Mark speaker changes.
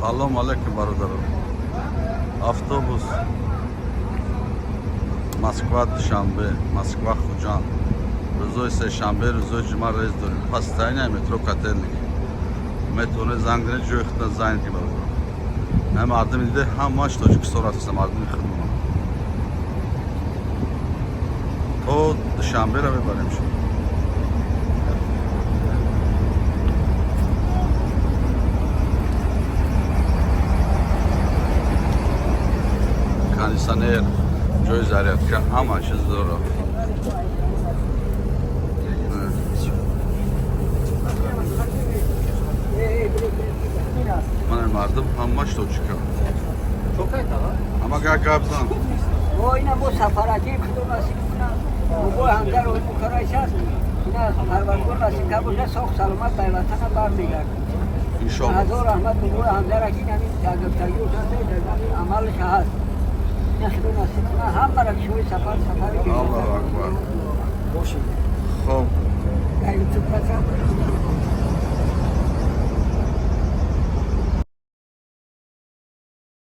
Speaker 1: Салом алейкум, бародарон. Автобус Москва Душанбе, Москва Хуҷанд. Рӯзои сешанбе, рӯзои ҷумъа рейс дорем. Постоянно метро Котельники. Метавонед занг занед, ҷои худтон занг, бародарон. Ҳама мардами диде, ҳамаш Тоҷикистон рафтаста, мардуми худмон. То Душанберо мебарем шумо. Кондиционер, ҷои зарядка, ҳама чиз дорад. Мана, мардум ҳамаш тоҷика. Ҳама гап зан.
Speaker 2: Ина бо сафараки худо насиб кунад. Бо ҳамдар ои мукарраш аст. Ина Парвардигор насиб кард боша, соғ саломат ба ватана бармегардад.
Speaker 1: Иншолло.
Speaker 2: Ҳазор раҳмат бобои ҳамдараки, ҳамин гуфтагӣ амалш ҳаст. Ина худо насиб кунад ҳамаро, ки шумо сафар сафари.
Speaker 1: Аллоҳу акбар.